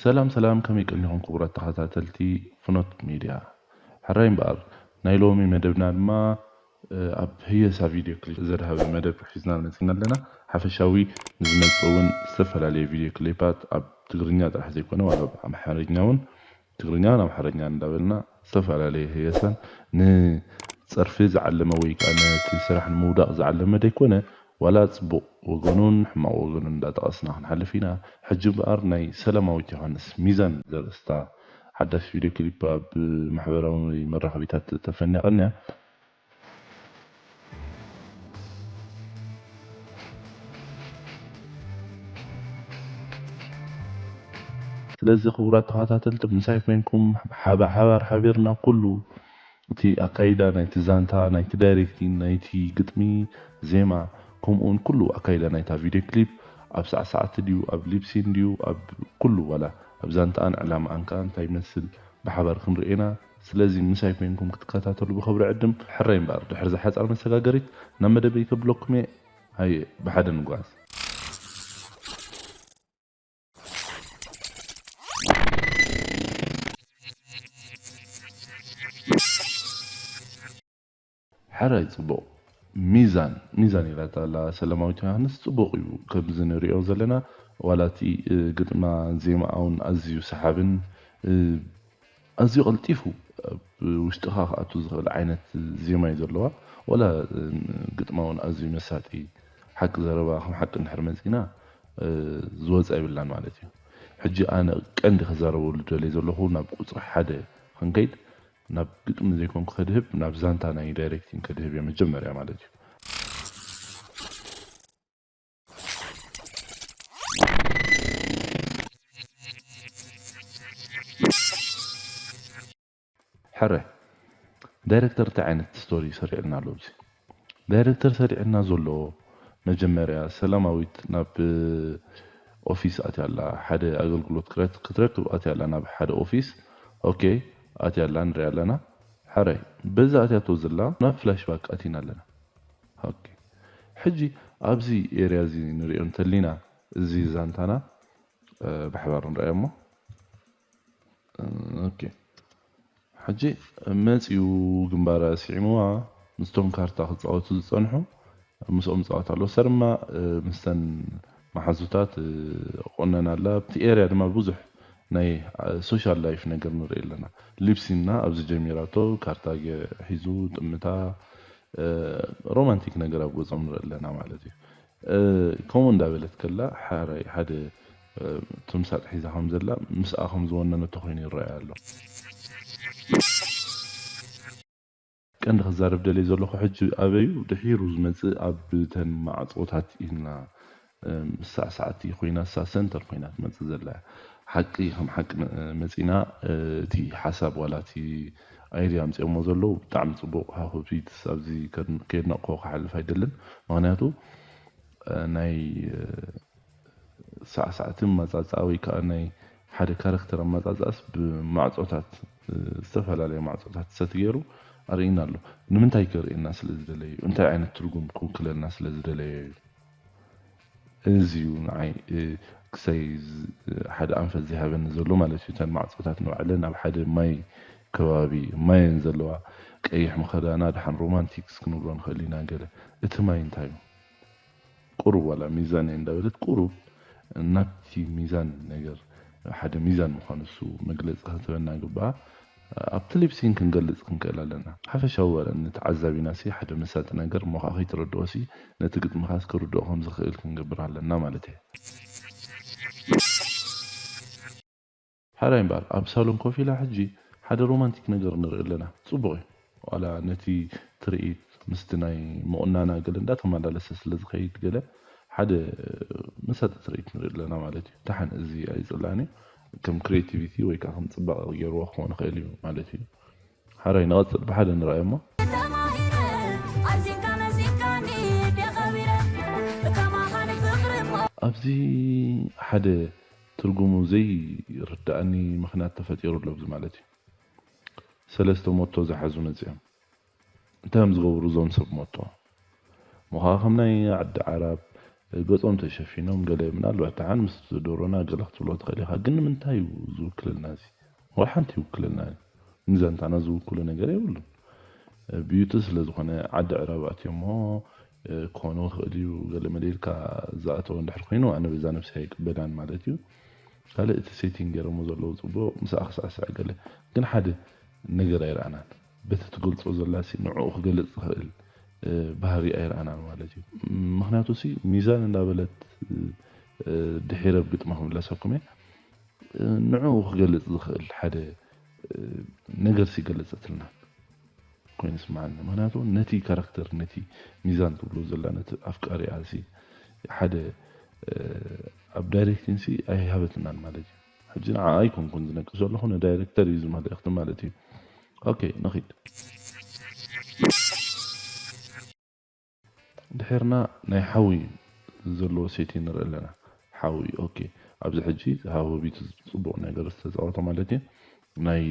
ሰላም ሰላም፣ ከመይ ቀኒኹም ክቡራት ተኸታተልቲ ፍኖት ሚድያ? ሕራይ እምበኣር፣ ናይ ሎሚ መደብና ድማ፣ እ፣ ኣብ ህየሳ ቪድዮ ክሊፕ ዘድሃበ መደብ ሒዝና መጺና ኣለና። ሓፈሻዊ ንዝመጽእ እውን ዝተፈላለየ ቪድዮ ክሊፓት ኣብ ትግርኛ ጥራሕ ዘይኮነ፣ ዋላ ኣብ ኣምሓርኛ እውን፣ ትግርኛን ኣምሓርኛን እንዳበልና ዝተፈላለየ ህየሳን ንጸርፊ ዝዓለመ ወይ ከኣ ነቲ ስራሕ ንምውዳቕ ዝዓለመ ደይኮነ፣ ዋላ ጽቡቕ ወገኑን ሕማቕ ወገኑን እንዳጠቐስና ክንሓልፍ ኢና። ሕጂ እምበኣር ናይ ሰላማዊት ዮሃንስ ሚዛን ዘርእስታ ሓዳስ ቪድዮ ክሊፕ ኣብ ማሕበራዊ መራኸቢታት ተፈንያ ቀንያ። ስለዚ ክቡራት ተኸታተልቲ፣ ምሳይ ኮይንኩም ሓባ-፣ ሓባር ሓቢርና ኩሉ እቲ ኣካይዳ ናይቲ ዛንታ፣ ናይቲ ዳይሬክቲንግ፣ ናይቲ ግጥሚ፣ ዜማ፣ ከምኡውን ኩሉ ኣካይዳ ናይታ ቪድዮ ክሊፕ ኣብ ሳዕሳዕቲ ድዩ፣ ኣብ ሊፕሲን ድዩ፣ ኣብ ኩሉ ዋላ ኣብ ዛንታኣን ዕላማኣን ከኣ እንታይ ይመስል ብሓባር ክንርኢ ኢና። ስለዚ ምሳይ ኮይንኩም ክትከታተሉ ብኽብሪ ዕድም። ሕራይ እምበኣር፣ ድሕሪ እዛ ሓጻር መሰጋገሪት ናብ መደበይ ከብለኩም እየ። ሃየ ብሓደ ንጓዝ። ሕራይ ጽቡቕ። ሚዛን፣ ሚዛን ኢላታ ኣላ ሰላማዊት ዮሃንስ። ጽቡቕ እዩ። ከምዚ ንሪኦ ዘለና፣ ዋላ እቲ፣ እ፣ ግጥማ ዜማኣ እውን ኣዝዩ ሰሓብን፣ እ፣ ኣዝዩ ቀልጢፉ ኣብ ውሽጥኻ ክኣቱ ዝኽእል ዓይነት ዜማ እዩ ዘለዋ። ዋላ፣ እ፣ ግጥማ እውን ኣዝዩ መሳጢ፣ ሓቂ ዘረባ ከም ሓቂ እንድሕር መጺና፣ እ፣ ዝወጻ የብላን ማለት እዩ። ሕጂ ኣነ ቀንዲ ክዛረበሉ ደልየ ዘለኹ ናብ ቁጽሪ ሓደ ክንከይድ፣ ናብ ግጥሚ ዘይኮንኩ ከድህብ፣ ናብ ዛንታ ናይ ዳይሬክቲንግ ከድህብ እየ መጀመርያ ማለት እዩ። ሕረ፣ ዳይሬክተር እንታይ ዓይነት ስቶሪ ሰሪዕልና ኣሎ? ኣብዚ ዳይሬክተር ሰሪዕልና ዘሎ መጀመርያ ሰላማዊት ናብ ኦፊስ ኣትያ ኣላ፣ ሓደ ኣገልግሎት ክረት-፣ ክትረክብ ኣትያ ኣላ ናብ ሓደ ኦፊስ። ኦኬ፣ ኣትያ ኣላ፣ ንሪኣ ኣለና። ሕራይ፣ በዛ ኣትያቶ ዘላ ናብ ፍላሽባክ ኣቲና ኣለና። ኦኬ፣ ሕጂ ኣብዚ ኤርያ እዚ ንሪኦ እንተሊና፣ እዚ ዛንታና፣ እ፣ ብሓባር ንሪኦ እሞ። እ፣ ኦኬ፣ ሕጂ መጺኡ ግንባራ ስዒምዋ ምስቶም ካርታ ክጻወቱ ዝጸንሑ ምስኦም ጻወት ኣሎ። እሳ ድማ፣ እ፣ ምስተን መሓዙታት፣ እ፣ ቆነን ኣላ። ኣብቲ ኤርያ ድማ ብዙሕ ናይ፣ እ፣ ሶሻል ላይፍ ነገር ንርኢ ኣለና። ሊፕሲና ኣብዚ ጀሚራቶ፣ ካርታ ገ-፣ ሒዙ፣ ጥምታ፣ እ፣ ሮማንቲክ ነገር ኣብ ገጾም ንርኢ ኣለና ማለት እዩ። እ፣ ከምኡ እንዳበለት ከላ፣ ሓራይ ሓደ፣ እ፣ ትምሳጥ ሒዛ ከም ዘላ፣ ምስኣ ከም ዝወነነቶ ኮይኑ ይረኣይ ኣሎ። ቀንዲ ክዛረብ ደልየ ዘለኹ ሕጂ ኣበዩ ድሒሩ ዝመጽእ ኣብ ተን ማዕጾታት ኢልና፣ እ፣ ሳዕሳዕቲ ኮይና፣ እሳ ሰንተር ኮይና ትመጽእ ዘላ እያ። ሓቂ ከም ሓቂ መ-፣ መጺና፣ እ፣ እቲ ሓሳብ ዋላ እቲ ኣይድያ ኣምጺኦሞ ዘለዉ ብጣዕሚ ጽቡቕ ሃሁቢት ኣብዚ ከድ-፣ ከየድነቕኩ ክሓልፍ ኣይደልን። ምኽንያቱ፣ እ፣ ናይ፣ እ፣ ሳዕሳዕቲ ኣመጻጽኣ ወይ ከኣ ናይ ሓደ ካራክተር ኣመጻጽኣስ ብማዕጾታት፣ እ፣ ዝተፈላለየ ማዕጾታት ሰቲ ገይሩ ኣርእዩና ኣሎ። ንምንታይ ከርእየና ስለ ዝደለየ እዩ? እንታይ ዓይነት ትርጉም ክውክለልና ስለ ዝደለየ እዩ? እዚ እዩ ንዓይ፣ እ፣ ክሳይ ዝ-፣ ሓደ ኣንፈት ዘይሃበኒ ዘሎ ማለት እዩ። እተን ማዕጾታት ንባዕለን ኣብ ሓደ ማይ ከባቢ፣ ማየን ዘለዋ፣ ቀይሕ ምኸዳና፣ ደሓን ሮማንቲክስ ክንብሎ ንኽእል ኢና ገለ። እቲ ማይ እንታይ እዩ? ቁሩብ ዋላ ሚዛን እየ እንዳበለት ቁሩብ ናብቲ ሚዛን ነገር፣ ሓደ ሚዛን ምዃኑ እሱ መግለጺ ክትበና ግባኣ። ኣብቲ ሊፕሲን ክንገልጽ ክንክእል ኣለና። ሓፈሻዊ ዋላ ንተዓዛቢና ሲ ሓደ መሳጢ ነገር እሞ ከኣ ከይትረድኦ ሲ ነቲ ግጥምኻስ ክርድኦ ከም ዝኽእል ክንገብር ኣለና ማለት እየ። ሓራይ እምበኣር፣ ኣብ ሳሎን ኮፍ ኢላ ሕጂ ሓደ ሮማንቲክ ነገር ንርኢ ኣለና። ጽቡቕ እዩ። ዋላ ነቲ ትርኢት ምስቲ ናይ ምቑናና ገለ እንዳተመላለሰ ስለ ዝኸይድ ገለ ሓደ መሳጢ ትርኢት ንርኢ ኣለና ማለት እዩ። ደሓን እዚ ኣይጽላእን እዩ። ከም ክሪኤቲቪቲ ወይ ከኣ ከም ጽባቐ ገይርዎ ክኸውን ይኽእል እዩ ማለት እዩ። ሓራይ ንቐጽል ብሓደ ንርኣዮ እሞ። ተማሂረ፣ ኣዚንካ መዚንካኒ፣ ደኸቢረ፣ ከማኻኒ ፍቕሪ እሞ። ኣብዚ ሓደ ትርጉሙ ዘይርድኣኒ ምኽንያት ተፈጢሩ ኣሎ ኣብዚ ማለት እዩ። ሰለስተ ሞቶ ዝሓዙ መጺኦም። እንታይ እዮም ዝገብሩ እዞም ሰብ ሞቶ? እሞ ኸዓ ከም ናይ ዓዲ ዓራብ፣ ገጾም ተሸፊኖም ገለ ምናልባት ደሓን ምስ ዶሮና ገለ ክትብሎ ትኽእል ኢኻ። ግን ንምንታይ እዩ ዝውክለልና እዚ? ወይ ሓንቲ ይውክለልና እዩ። ንዛንታና ዝውክሎ ነገር የብሉን። ቢዩቲ ስለ ዝኾነ ዓዲ ዕራብ ኣትዮሞ ክኾኑ ይኽእል እዩ። ገለ መለ ኢልካ ዝኣተወ እንድሕር ኮይኑ ኣነ በዛ ነብሰይ ኣይቅበላን ማለት እዩ። ካልእ እቲ ሴቲንግ ገይሮሞ ዘለዉ ጽቡቕ ምስኣ ክስዕስዕ ገለ ግን ሓደ ነገር ኣይረኣናን። በቲ ትገልጾ ዘላ ሲ ንዕኡ ክገልጽ ዝኽእል ባህሪ ኣይረኣናን ማለት እዩ። ምኽንያቱ ሲ ሚዛን እንዳበለት ድሒረ ኣብ ግጥማ ክምለሰኩም እየ። ንዕኡ ክገልጽ ዝኽእል ሓደ ነገር ሲ ገለጸትልና ኮይኑ ይስምዓኒ። ምኽንያቱ ነቲ ካራክተር ነቲ ሚዛን ትብሎ ዘላ ነቲ ኣፍቃሪኣ ሲ ሓደ ኣብ ዳይሬክቲንግ ሲ ኣይሃበትናን ማለት እዩ። ሕጂ ንዓ ኣይኮንኩን ዝነቅስ ዘለኹ ንዳይሬክተር እዩ ዝመልእኽቲ ማለት እዩ። ኦኬ ንኺድ። ድሕርና ናይ ሓዊ ዘለዎ ሴቲ ንርኢ ኣለና። ሓዊ ኦኬ። ኣብዚ ሕጂ ሃወቢት ጽቡቕ ነገር ዝተጻወተ ማለት እዩ። ናይ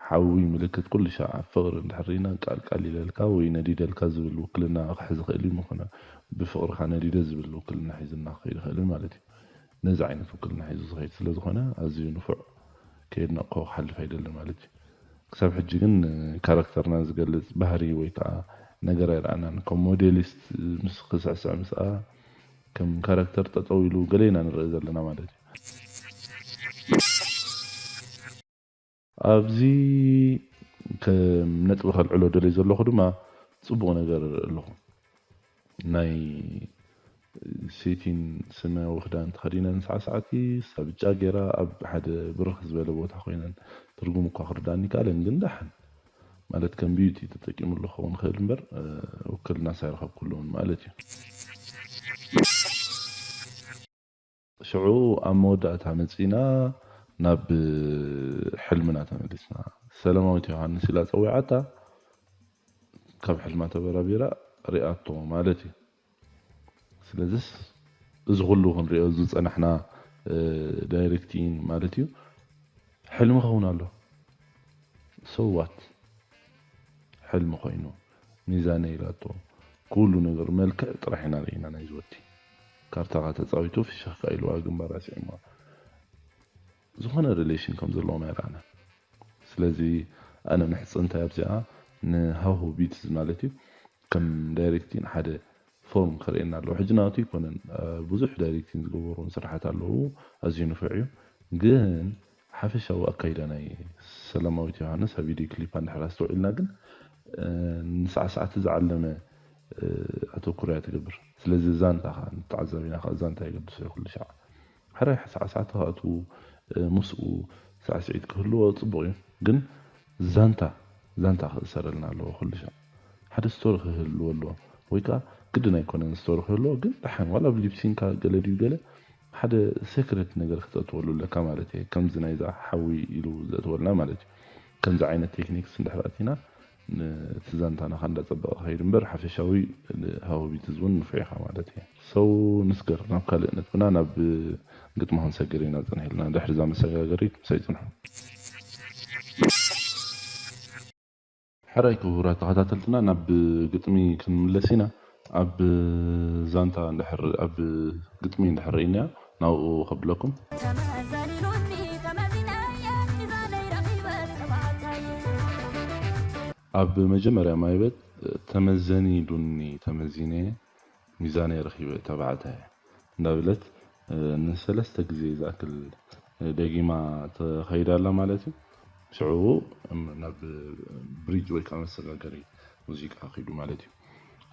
ሓዊ ምልክት ኩሉ ሻዕ ኣብ ፍቕሪ እንድሕር ኢና ቃል ቃል ኢለልካ ወይ ነዲደልካ ዝብል ውክልና ክሕዝ ይኽእል እዩ። ምኾነ ብፍቕርኻ ነዲደ ዝብል ውክልና ሒዝና ክኸይድ ይኽእል እዩ ማለት እዩ። ነዚ ዓይነት ውክልና ሒዙ ዝኸይድ ስለ ዝኾነ ኣዝዩ ንፉዕ ከየድነቕኮ ክሓልፍ ኣይደልን ማለት እዩ። ክሳብ ሕጂ ግን ካራክተርና ዝገልጽ ባህሪ ወይ ከዓ ነገር ኣይረኣናን። ከም ሞዴሊስት ምስ ክስዕስዕ ምስኣ ከም ካራክተር ጠጠው ኢሉ ገለ ኢና ንርኢ ዘለና ማለት እዩ። ኣብዚ ከም ነጥቢ ከልዕሎ ደለይ ዘለኹ ድማ ጽቡቕ ነገር ኣለኹ። ናይ ሴቲን ሰማያዊ ክዳን ተኸዲነን ሰዓት ሰዓቲ ሳብጫ ገይራ ኣብ ሓደ ብርኽ ዝበለ ቦታ ኮይነን ትርጉም እኳ ክርዳኒ ካለን ግን ደሓን ማለት ከም ቢዩቲ ተጠቂምሉ ክኸውን ክእል እምበር ውክልና ሳይረኸብኩሉን ማለት እዩ። ሽዑ ኣብ መወዳእታ መጺና ናብ ሕልምና ተመሊስና። ሰለማዊት ዮሃንስ ኢላ ጸዊዓታ ካብ ሕልማ ተበራቢራ ሪኣቶ ማለት እዩ። ስለዚስ እዚ ኩሉ ክንሪኦ ዝጸናሕና ዳይሬክቲን ማለት እዩ ሕልሚ ኸውን ኣሎ። ሰዋት ሕልሚ ኮይኑ ሚዛነ ኢላቶ ኩሉ ነገር መልክዕ ጥራሕ ኢና ርኢና ናይ ዝወዲ ካርታኻ ተጻዊቱ ፍሽኽካ ኢልዋ ግንባራ ስዒማ ዝኾነ ሪሌሽን ከም ዘለዎም ኣይረኣና። ስለዚ ኣነ ምሕጽንታይ ኣብዚኣ ንሃሁ ቢትስ ማለት እዩ ከም ዳይሬክቲን ሓደ ፎርም ከርእየና ኣለዎ። ሕጂ ናቱ ኣይኮነን ብዙሕ ዳይሬክቲን ዝገበሩ ስራሓት ኣለዉ ኣዝዩ ንፉዕ እዩ። ግን ሓፈሻዊ ኣካይዳ ናይ ሰላማዊት ዮሃንስ ኣብ ቪድዮ ክሊፓ እንድሕር ኣስተውዒልና ግን ንሳዕሳዕቲ ዝዓለመ ኣተኩሮ እያ ትገብር። ስለዚ ዛንታ ከዓ ንተዓዛቢና ከዓ ዛንታ የገድሶ እዩ ኩሉ ሻዕ። ሕራይ ሳዕሳዕቲ ክኣትዉ ምስኡ ሳዕስዒት ክህልዎ ፅቡቕ እዩ። ግን ዛንታ ዛንታ ክእሰረልና ኣለዎ ኩሉ ሻዕ። ሓደ ስቶሪ ክህልዎ ኣለዎ ወይ ከዓ ግድን ኣይኮነን ስቶሪ ክህልዎ ግን ደሓን ዋላ ኣብ ሊፕሲንካ ገለ ድዩ ገለ ሓደ ሴክሬት ነገር ክተእትወሉ ኣለካ ማለት እየ። ከምዚ ናይዛ ሓዊ ኢሉ ዘእትወልና ማለት እዩ። ከምዚ ዓይነት ቴክኒክስ እንድሕር ኣቲና ነቲ ዛንታና ከ እንዳጸበቐ ክኸይድ እምበር ሓፈሻዊ ሃወቢትዝ እውን ንፉዕ ኢኻ ማለት እየ። ሰው ንስገር ናብ ካልእ ነጥብና ናብ ግጥሚ ክንሰግር ኢና ጸኒሕልና ድሕሪ እዛ መሰጋገሪት ምሳይ ጽንሑ። ሕራይ ክቡራት ተኸታተልትና ናብ ግጥሚ ክንምለስ ኢና። ኣብ ዛንታ እንድሕር ኣብ ግጥሚ እንድሕር ርኢናዮ ናብኡ ከብለኩም። ኣብ መጀመርያ ማይበት ተመዘኒሉኒ ተመዚነ ሚዛነይ ረኺበ ተባዕታይ እንዳበለት ንሰለስተ ግዜ ዝኣክል ደጊማ ተኸይዳ ኣላ ማለት እዩ። ሽዑ ናብ ብሪጅ ወይ ከዓ መሰጋገሪ ሙዚቃ ኺዱ ማለት እዩ።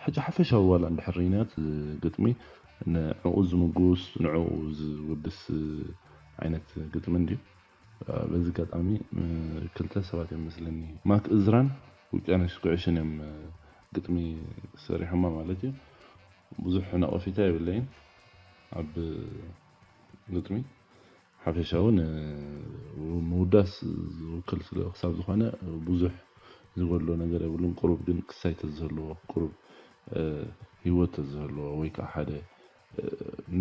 ሕጂ ሓፈሻዊ ዋላ እንድሕር ርኢናዮ እቲ ግጥሚ ንዕኡ ዝምጉስ ንዕኡ ዝውድስ ዓይነት ግጥሚ እንድዩ። በዚ ኣጋጣሚ ክልተ ሰባት እዮም መስለኒ ማክ እዝራን ውቅያኖስ ጉዕሽን እዮም ግጥሚ ሰሪሖማ ማለት እዩ። ብዙሕ ነቐፊታ የብለይን ኣብ ግጥሚ ሓፈሻዊ ንምውዳስ ዝውክል ስለ ክሳብ ዝኾነ ብዙሕ ዝጎድሎ ነገር የብሉን። ቁሩብ ግን ክሳይ ተዝህልዎ ቁሩብ ህይወት ተዝህልዎ ወይ ከዓ ሓደ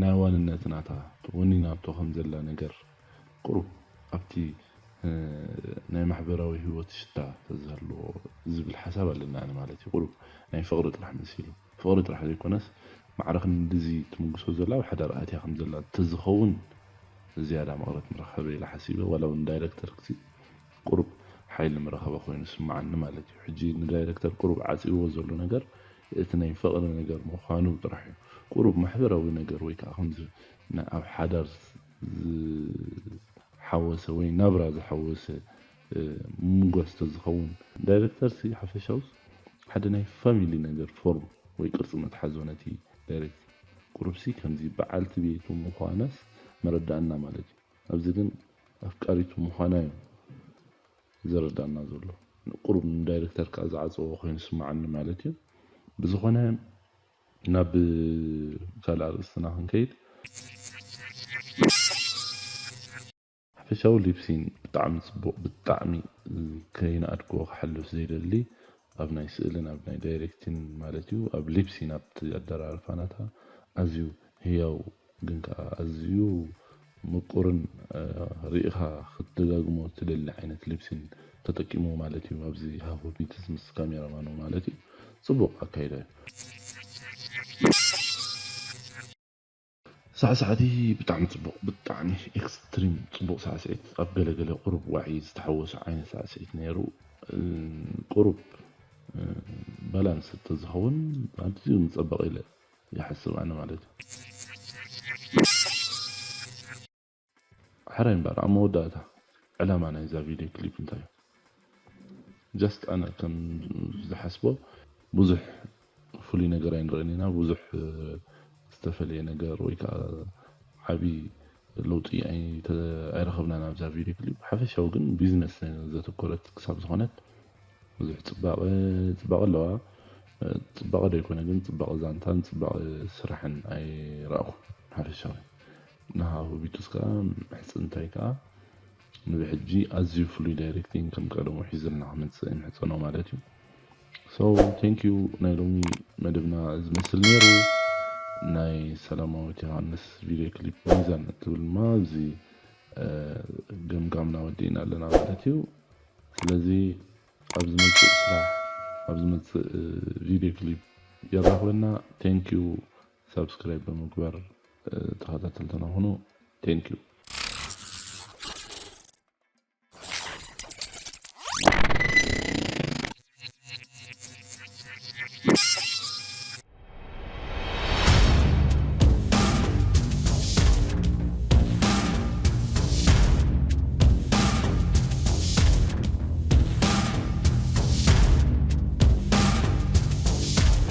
ናይ ዋንነት ናታ ወኒናቶ ከም ዘላ ነገር ቁሩብ ኣብቲ ናይ ማሕበራዊ ህይወት ሽታ ተዝህልዎ ዝብል ሓሳብ ኣለና ኣነ ማለት እዩ። ቁሩብ ናይ ፍቕሪ ጥራሕ መሲሉ ፍቕሪ ጥራሕ ዘይኮነስ ማዕረ ክንድዚ ትምጉሶ ዘላ ኣብ ሓዳር ኣትያ ከም ዘላ ተዝኸውን ዝያዳ መቕረት ምረኸበ ኢለ ሓሲበ። ዋላ እውን ዳይሬክተር ክሲ ቁሩብ ሓይሊ ምረኸበ ኮይኑ ስምዓኒ ማለት እዩ። ሕጂ ንዳይሬክተር ቁሩብ ዓፂዎ ዘሎ ነገር እቲ ናይ ፍቕሪ ነገር ምዃኑ ጥራሕ እዩ። ቁሩብ ማሕበራዊ ነገር ወይ ከዓ ከምዚ ናይ ኣብ ሓዳር ዝሓወሰ ወይ ናብራ ዝሓወሰ ምጎስ ተዝኸውን ዳይሬክተር ሲ ሓፈሻውስ ሓደ ናይ ፋሚሊ ነገር ፎርም ወይ ቅርፂ መትሓዞ ነቲ ዳይሬክት ቁሩብሲ ከምዚ በዓልቲ ቤቱ ምዃናስ መረዳእና ማለት እዩ። ኣብዚ ግን ኣፍቃሪቱ ምዃና እዩ ዘረዳእና ዘሎ። ቁሩብ ንዳይሬክተር ከዓ ዝዓፀዎ ኮይኑ ስምዓኒ ማለት እዩ። ብዝኾነ ናብ ካልእ ኣርእስትና ክንከይድ። ሓፈሻዊ ሊፕሲን ብጣዕሚ ፅቡቕ፣ ብጣዕሚ ከይንኣድግዎ ክሓልፍ ዘይደሊ ኣብ ናይ ስእልን ኣብ ናይ ዳይሬክቲን ማለት እዩ። ኣብ ሊፕሲን ኣብቲ ኣደራርፋ ናታ ኣዝዩ ህያው ግን ከዓ ኣዝዩ ምቁርን እ፣ ሪኢኻ ክትደጋግሞ ትደሊ ዓይነት ሊፕሲን ተጠቂሙ ማለት እዩ። ኣብዚ ሃሁ ቢትስ ምስ ካሜራማኑ ማለት እዩ። ፅቡቕ ኣካይዳ እዩ። ሳዕሳዕቲ ብጣዕሚ ፅቡቕ፣ ብጣዕሚ ኤክስትሪም ፅቡቕ ሳዕስዒት፣ ኣብ ገለገለ ቁሩብ ዋዒ ዝተሓወሶ ዓይነት ሳዕስዒት ነይሩ። እ፣ ቁሩብ እ፣ ባላንስ ተዝኸውን ኣዝዩ ምፀበቕ ኢለ ይሓስብ ኣነ ማለት እዩ። ሕራይ እምበር ኣብ መወዳእታ ዕላማ ናይዛ ቪድዮ ክሊፕ እንታይ እዩ? ጀስት ኣነ ከም ዝሓስቦ ብዙሕ ፍሉይ ነገር ኣይንርእን ኢና። ብዙሕ እ፣ ዝተፈለየ ነገር ወይ ከዓ ዓብዪ ለውጢ ኣይተ- ኣይረኸብናን ኣብዛ ቪድዮ ክሊፕ። ሓፈሻዊ ግን ቢዝነስ ዘተኮረት ክሳብ ዝኾነት ብዙሕ ፅባቐ ፅባቐ ኣለዋ። እ፣ ፅባቐ ዶ ይኮነ ግን ፅባቐ ዛንታን ፅባቐ ስራሕን ኣይረኣኹ። ሓፈሻዊ ንሃሁ ቢትስ ከዓ ምሕፅንታይ ከዓ ንብሕጂ ኣዝዩ ፍሉይ ዳይሬክቲንግ ከም ቀደሙ ሒዝልና ክመፅእ ይምሕፀኖ ማለት እዩ። So thank you። ናይ ሎሚ መደብና ዝመስል ነይሩ። ናይ ሰላማዊት ዮሃንስ ቪድዮ ክሊፕ ሚዛን እትብል ድማ ኣብዚ እ፣ ገምጋምና ወዲእና ኣለና ማለት እዩ። ስለዚ ኣብ ዝመፅእ ስራሕ ኣብ ዝመፅእ እ፣ ቪድዮ ክሊፕ የራኽበና። Thank you። ሳብስክራይብ ብምግባር እ፣ ተኸታተልትና ሁኑ። Thank you።